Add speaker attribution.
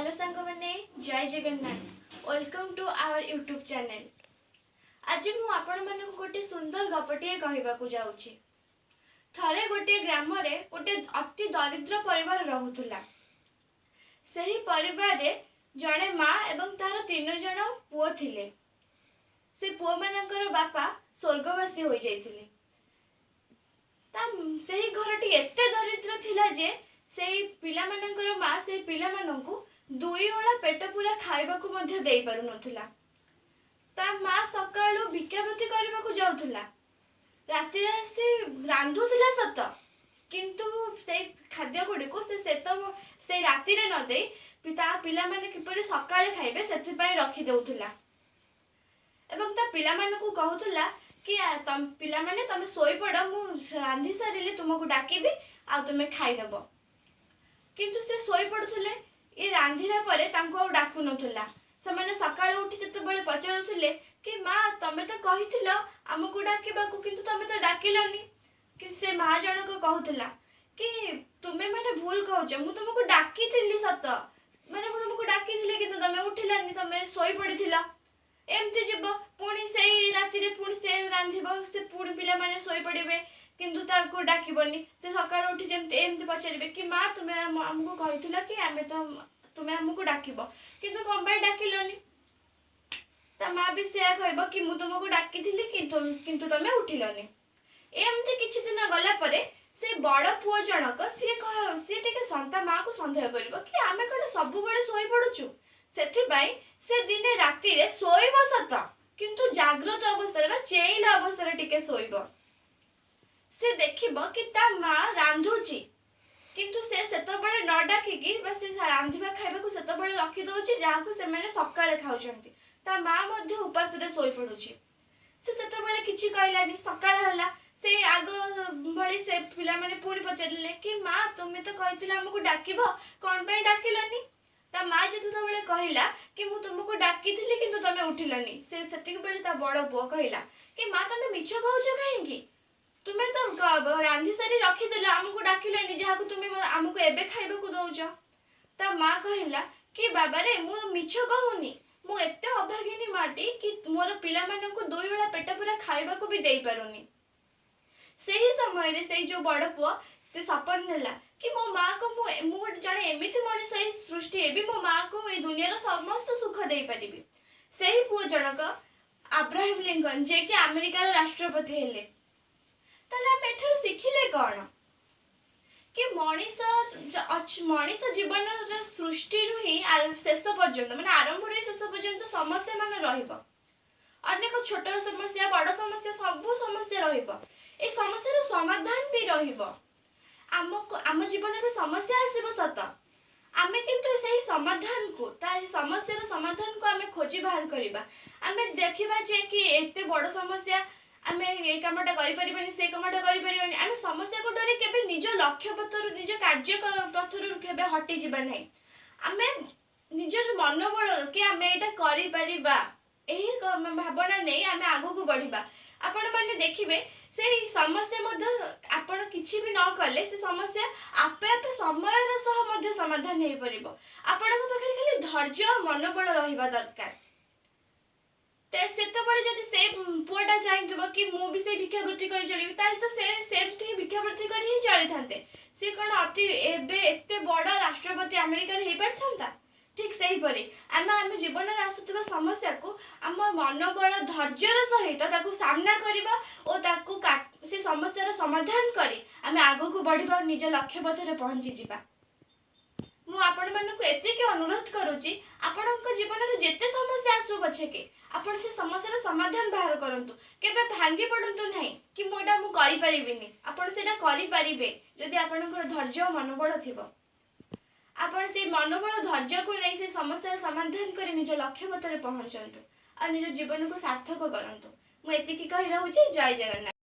Speaker 1: Hello ସାଙ୍ଗମାନେ, ଜୟ Jagannath. Welcome to our YouTube channel. ଆଜି ମୁଁ ଆପଣମାନଙ୍କୁ ଗୋଟେ ସୁନ୍ଦର ଗପଟିଏ କହିବାକୁ ଯାଉଛି। ଥରେ ଗୋଟିଏ ଗ୍ରାମରେ ଗୋଟେ ଅତି ଦରିଦ୍ର ପରିବାର ରହୁଥିଲା। ସେହି ପରିବାରରେ ଜଣେ ମା ଏବଂ ତାର 3 ଜଣ ପୁଅ ଥିଲେ। ସେ ପୁଅମାନଙ୍କର ବାପା ସ୍ୱର୍ଗବାସୀ ହୋଇଯାଇଥିଲେ। ତା ସେହି ଘରଟି ଏତେ ଦରିଦ୍ର ଥିଲା ଯେ ସେଇ ପିଲାମାନଙ୍କର ମା ସେଇ ପିଲାମାନଙ୍କୁ ଦୁଇ ଓଳା ପେଟ ପୂରା ଖାଇବାକୁ ମଧ୍ୟ ଦେଇପାରୁନଥିଲା। ତା ମା ସକାଳୁ ଭିକ୍ଷାବୃତ୍ତି କରିବାକୁ ଯାଉଥିଲା, ରାତିରେ ଆସି ରାନ୍ଧୁଥିଲା ସତ, କିନ୍ତୁ ସେଇ ଖାଦ୍ୟ ଗୁଡ଼ିକୁ ସେ ସେତ ସେଇ ରାତିରେ ନ ଦେଇ ତା ପିଲାମାନେ କିପରି ସକାଳେ ଖାଇବେ ସେଥିପାଇଁ ରଖିଦେଉଥିଲା ଏବଂ ତା ପିଲାମାନଙ୍କୁ କହୁଥିଲା କି ପିଲାମାନେ, ତମେ ଶୋଇପଡ଼, ମୁଁ ରାନ୍ଧି ସାରିଲେ ତୁମକୁ ଡାକିବି ଆଉ ତୁମେ ଖାଇଦେବ। କିନ୍ତୁ ସେ ଶୋଇପଡ଼ୁଥିଲେ। ଇଏ ରାନ୍ଧିଲା ପରେ ତାଙ୍କୁ ଆଉ ଡାକୁନଥିଲା। ସେମାନେ ସକାଳୁ ଉଠି ଯେତେବେଳେ ପଚାରୁଥିଲେ କି ମା, ତମେ ତ କହିଥିଲ ଆମକୁ ଡାକିବାକୁ, କିନ୍ତୁ ତମେ ତ ଡାକିଲନି, କି ସେ ମା ଜଣକ କହୁଥିଲା କି ତୁମେ ମାନେ ଭୁଲ କହୁଛ, ମୁଁ ତୁମକୁ ଡାକିଥିଲି ସତ, ମାନେ ମୁଁ ତୁମକୁ ଡାକିଥିଲି, କିନ୍ତୁ ତମେ ଉଠିଲାନି, ତମେ ଶୋଇପଡ଼ିଥିଲ। ଏମିତି ଯିବ, ପୁଣି ସେଇ ରାତିରେ ପୁଣି ସେ ରାନ୍ଧିବ, ସେ ପୁଣି ପିଲାମାନେ ଶୋଇପଡ଼ିବେ, କିନ୍ତୁ ତାକୁ ଡାକିବନି। ସେ ସକାଳୁ ଉଠି ଯେମିତି ଏମିତି ପଚାରିବେ କି ମା, ତୁମେ ଆମକୁ କହିଥିଲ କି ଆମେ ତ ତୁମେ ଆମକୁ ଡାକିବ, କିନ୍ତୁ କ'ଣ ପାଇଁ ଡାକିଲନି? ତା ମା ବି ସେୟା କହିବ କି ମୁଁ ତୁମକୁ ଡାକିଥିଲି, କିନ୍ତୁ ତମେ ଉଠିଲନି। ଏମିତି କିଛି ଦିନ ଗଲା ପରେ ସେ ବଡ଼ ପୁଅ ଜଣକ ସିଏ ଟିକେ ତା ମାକୁ ସନ୍ଦେହ କରିବ କି ଆମେ କ'ଣ ସବୁବେଳେ ଶୋଇପଡ଼ୁଛୁ? ସେଥିପାଇଁ ସେ ଦିନେ ରାତିରେ ଶୋଇବ ସତ, କିନ୍ତୁ ଜାଗ୍ରତ ଅବସ୍ଥାରେ ବା ଚେଇଁଲା ଅବସ୍ଥାରେ ଟିକେ ଶୋଇବ। ସେ ଦେଖିବ କି ତା ମା ରାନ୍ଧୁଛି, କିନ୍ତୁ ସେ ସେତେବେଳେ ନ ଡାକିକି ବା ସେ ରାନ୍ଧିବା ଖାଇବାକୁ ସେତେବେଳେ ରଖିଦଉଛି, ଯାହାକୁ ସେମାନେ ସକାଳେ ଖାଉଛନ୍ତି। ତା ମା ମଧ୍ୟ ଉପାସରେ ଶୋଇପଡୁଛି। ସେ ସେତେବେଳେ କିଛି କହିଲାନି। ସକାଳ ହେଲା, ସେ ଆଗ ଭଳି ସେ ପିଲାମାନେ ପୁଣି ପଚାରିଲେ କି ମା, ତୁମେ ତ କହିଥିଲ ଆମକୁ ଡାକିବ, କ'ଣ ପାଇଁ ଡାକିଲନି? ତା ମା ଯେତେବେଳେ କହିଲା କି ମୁଁ ତୁମକୁ ଡାକିଥିଲି, କିନ୍ତୁ ତମେ ଉଠିଲନି, ସେ ସେତିକି ବେଳେ ତା ବଡ଼ ପୁଅ କହିଲା କି ମା, ତମେ ମିଛ କହୁଛ କାହିଁକି? ତୁମେ ତ ରାନ୍ଧି ସାରି ରଖିଦେଲ, ଆମକୁ ଡାକିଲନି, ଯାହାକୁ ତୁମେ ଆମକୁ ଏବେ ଖାଇବାକୁ ଦଉଛ। ତା ମା କହିଲା କି ବାବାରେ, ମୁଁ ମିଛ କହୁନି। ମୁଁ ଏତେ ଅଭାଗିନୀ ମାଟି କି ମୋର ପିଲାମାନଙ୍କୁ ଦୁଇ ବେଳା ପେଟ ପୂରା ଖାଇବାକୁ ବି ଦେଇପାରୁନି। ସେହି ସମୟରେ ସେଇ ଯୋଉ ବଡ଼ ପୁଅ, ସେ ଶପଥ ନେଲା କି ମୋ ମାକୁ ମୁଁ ଗୋଟେ ଜଣେ ଏମିତି ମଣିଷ ଏଇ ସୃଷ୍ଟି ହେବି, ମୋ ମାକୁ ଏଇ ଦୁନିଆର ସମସ୍ତ ସୁଖ ଦେଇପାରିବି। ସେହି ପୁଅ ଜଣକ ଆବ୍ରାହିମ ଲିଙ୍କନ, ଯିଏକି ଆମେରିକାର ରାଷ୍ଟ୍ରପତି ହେଲେ। ତାହେଲେ ଆମେ ଏଠାରୁ ଶିଖିଲେ କ'ଣ କି ମଣିଷ ଜୀବନର ସୃଷ୍ଟିରୁ ହିଁ ଶେଷ ପର୍ଯ୍ୟନ୍ତ, ମାନେ ଆରମ୍ଭରୁ ହିଁ ଶେଷ ପର୍ଯ୍ୟନ୍ତ ସମସ୍ୟା ମାନ ରହିବ। ଅନେକ ଛୋଟ ସମସ୍ୟା, ବଡ଼ ସମସ୍ୟା, ସବୁ ସମସ୍ୟା ରହିବ। ଏ ସମସ୍ୟାର ସମାଧାନ ବି ରହିବ। ଆମକୁ ଆମ ଜୀବନରେ ସମସ୍ୟା ଆସିବ ସତ, ଆମେ କିନ୍ତୁ ସେହି ସମାଧାନକୁ ତା ସମସ୍ୟାର ସମାଧାନକୁ ଆମେ ଖୋଜି ବାହାର କରିବା। ଆମେ ଦେଖିବା ଯେ କି ଏତେ ବଡ଼ ସମସ୍ୟା, ଆମେ ଏ କାମଟା କରିପାରିବାନି, ସେ କାମଟା କରିପାରିବାନି। ଆମେ ସମସ୍ୟାକୁ ଡରି କେବେ ନିଜ ଲକ୍ଷ୍ୟ ପଥରୁ, ନିଜ କାର୍ଯ୍ୟ ପଥରୁ କେବେ ହଟିଯିବା ନାହିଁ। ଆମେ ନିଜର ମନୋବଳରୁ କି ଆମେ ଏଇଟା କରିପାରିବା, ଏହି ଭାବନା ନେଇ ଆମେ ଆଗକୁ ବଢ଼ିବା। ଆପଣମାନେ ଦେଖିବେ, ସେଇ ସମସ୍ୟା ମଧ୍ୟ ଆପଣ କିଛି ବି ନ କଲେ ସେ ସମସ୍ୟା ଆପେ ଆପେ ସମୟର ସହ ମଧ୍ୟ ସମାଧାନ ହେଇପାରିବ। ଆପଣଙ୍କ ପାଖରେ ଖାଲି ଧୈର୍ଯ୍ୟ ଆଉ ମନୋବଳ ରହିବା ଦରକାର। ସେତେବେଳେ ଯଦି ସେ ପୁଅଟା ଚାହିଁଥିବ କି ମୁଁ ବି ସେଇ ଭିକ୍ଷାବୃତ୍ତି କରି ଚଳିବି, ତାହେଲେ ତ ସେ ସେମିତି ହିଁ ଭିକ୍ଷାବୃତ୍ତି କରି ହିଁ ଚଳିଥାନ୍ତେ। ସେ କ'ଣ ଅତି ଏବେ ଏତେ ବଡ଼ ରାଷ୍ଟ୍ରପତି ଆମେରିକାରେ ହେଇପାରିଥାନ୍ତା? ଠିକ୍ ସେହିପରି ଆମେ ଆମ ଜୀବନରେ ଆସୁଥିବା ସମସ୍ୟାକୁ ଆମ ମନୋବଳ, ଧୈର୍ଯ୍ୟର ସହିତ ତାକୁ ସାମ୍ନା କରିବା ଓ ତାକୁ ସେ ସମସ୍ୟାର ସମାଧାନ କରି ଆମେ ଆଗକୁ ବଢ଼ିବା ଓ ନିଜ ଲକ୍ଷ୍ୟ ପଥରେ ପହଞ୍ଚିଯିବା। ମୁଁ ଆପଣମାନଙ୍କୁ ଏତିକି ଅନୁରୋଧ କରୁଛି, ଆପଣଙ୍କ ଜୀବନରେ ଯେତେ ସମସ୍ୟା ଆସୁ ପଛକେ ଆପଣ ସେ ସମସ୍ୟାର ସମାଧାନ ବାହାର କରନ୍ତୁ। କେବେ ଭାଙ୍ଗି ପଡ଼ନ୍ତୁ ନାହିଁ କି ମୁଁ ଏଇଟା ମୁଁ କରିପାରିବିନି। ଆପଣ ସେଇଟା କରିପାରିବେ, ଯଦି ଆପଣଙ୍କର ଧୈର୍ଯ୍ୟ ଓ ମନୋବଳ ଥିବ। ଆପଣ ସେଇ ମନୋବଳ, ଧୈର୍ଯ୍ୟକୁ ନେଇ ସେ ସମସ୍ୟାର ସମାଧାନ କରି ନିଜ ଲକ୍ଷ୍ୟ ପଥରେ ପହଞ୍ଚନ୍ତୁ ଆଉ ନିଜ ଜୀବନକୁ ସାର୍ଥକ କରନ୍ତୁ। ମୁଁ ଏତିକି କହି ରହୁଛି। ଜୟ ଜଗନ୍ନାଥ।